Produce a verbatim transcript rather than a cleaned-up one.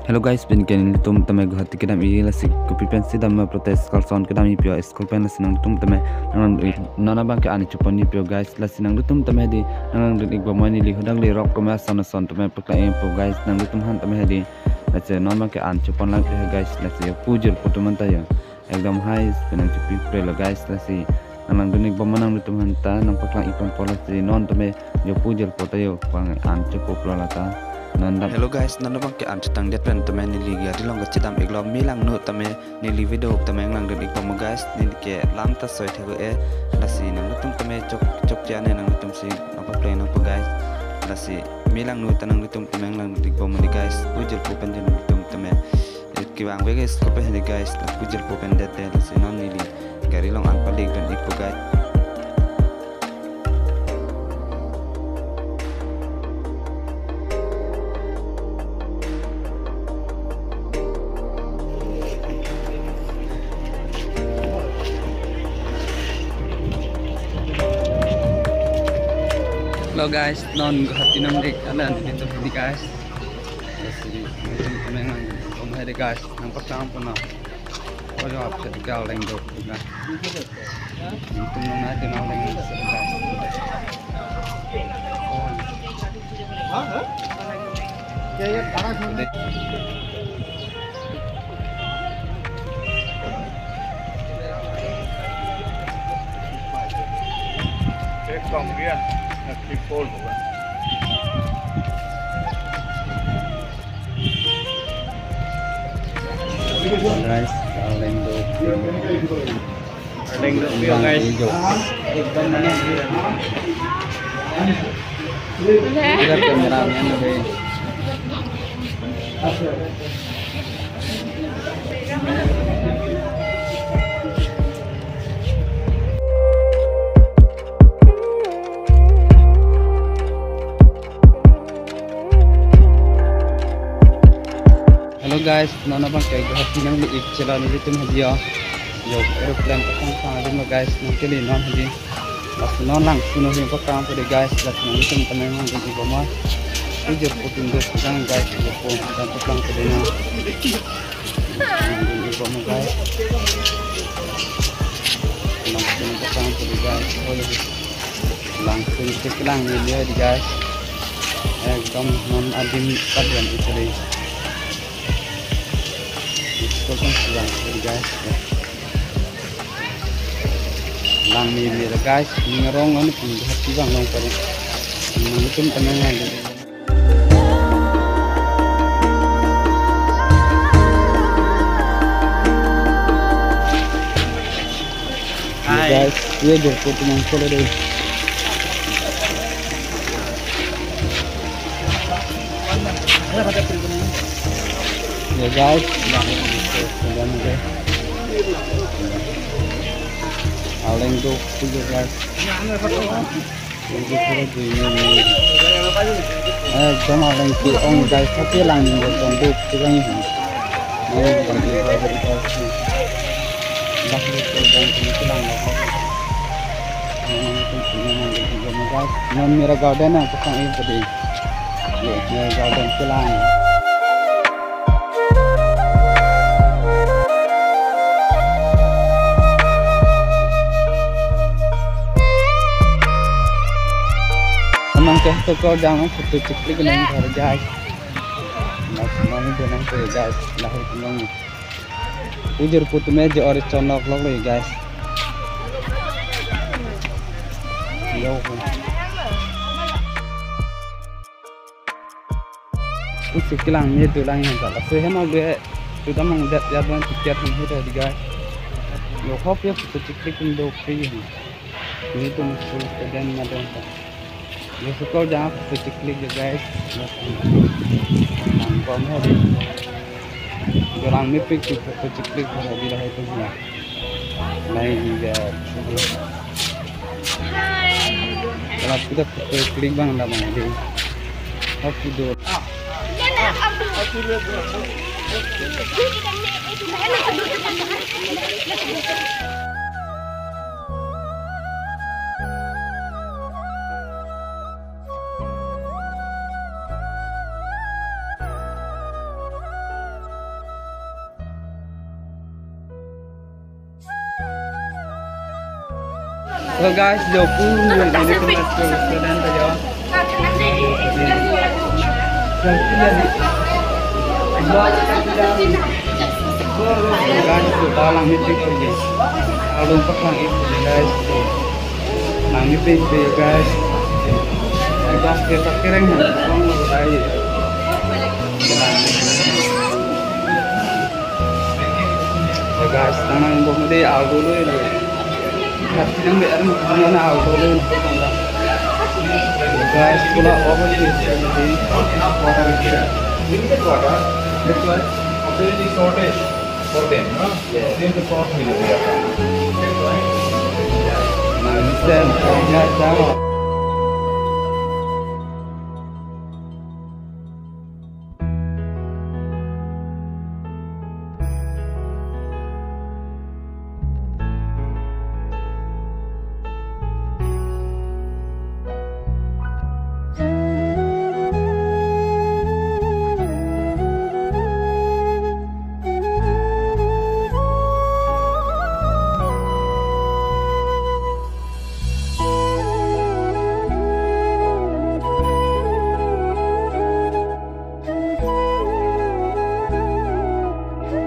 Hello guys, pini ke nelitum tame Guwahati kedam-i, lasi kopi pensi dam ma protest kalson kedam-i pio school pen, lasi nangtum tame nang non abang ke an chepon-i pio guys, lasi nangtum tame hedi nang nangdun-ik bom ma, neli hadak le rok tame ason ason tame paklang-ipo guys, nangtum han tame hedi. Lasi non abang ke an chepon lang pio guys, lasi yo pujir pu atum anta yo. Ekdom hai penang chepi pre lo guys, lasi nang nangdun-ik bom ma nangtum hanta nang paklang-ik ponpo, lasi non tame yo pujir pu ta yo pang an chepon lo lata. Non dam. Hello guys, non abang ke an chetang det pen tame neli gari along kachedam-ik lo, me langno tame neli video tame nang nangdun-ik bom ma guys, neli ke lam ta soi thek-e, lasi nangtum tame chok chok chane nangtum si nang paklang nangpo guys, lasi me langno ta nangtum tame nang nangdun-ik bom ma guys, pujir pu pen nangtum tame. Kevang vek ke school pen hedi guys, la pujir pu pen det det, lasi non neli gari along an palik dun-ikpo guys. Hello guys, non Guwahati namdik alan itu hedi guys. Lasi nangtum tame nang bom hedi guys, nang paklang pon nang. Oh, yo, apse ke aleng do na. Nangtum nang na tin aleng do na. एक कम गया, ठीक फोर होगा। Guys, aleng do. Aleng do, guys. Ekdom mane. Idak cameraman do. Hello guys, non abang ke Guwahati nangli-ik chelo nelitum hedi yo. Yo aeroplane paklang sang adim lo guys, nang kele non hedi. Lasi non Langsun ahin paklang pade guys, lasi nangtum tame nang nangdun-ik bom ma. Pujir pu atum do paklang guys, yo pu dan paklang pade nang. Nangdun-ik bom ma guys. Langsun paklang pade guys. Oh, yo. Langsun keklang ni dia di guys. Ekdom non adim padian itu deh. School pen si lang di guys. Lang ni dia guys. Ning arong non pun hati bang long pade. Nangtum tame nang. Hi. Guys, ये देखो तुम हमको ले रहे। ये guys, aleng do, ये guys। Ekdom aleng ke-ong guys, tapi lang ni botong do kurang ini. Ini botong do kurang ini. Dah ni kurang ini kurang lah. Ini kurang ini guys. Non mera garden na tukang ini tadi. Ye, mera garden ke lang. Amang ke to ko jang photo chiklik nang thar jai. Mas mani benang ke jai lahai kunang. Ujir putu me je ori chonok lok le guys. Yo. Usi kelang ni do lang yang salah. So hem agak tu damang dat ya ban tiket hem hita di guys. Yo hop ya photo chiklik pun do free hem. Ni tu muskul kedan madam ta. Yo sukol jang photo chiklik ya guys. Nang bom hadi. Yo lang mepik tu photo chiklik hadi lahai tu hem. Nai juga. Kalau kita photo klik bang dah bang di. Aku do. So guys, jo pun jo ini ke mas ke student ta jo. Guys, jo ta lang meeting ko ji. Alung pak lang ik guys. Lang meeting ko guys. Guys, kita kereng na. Guys, tanang bom de aldo lo ini. Guys, pula over ini. Limited water. This one, completely shortage for them, no? Yes. Same to short middle area. Nah, ini saya, saya, saya.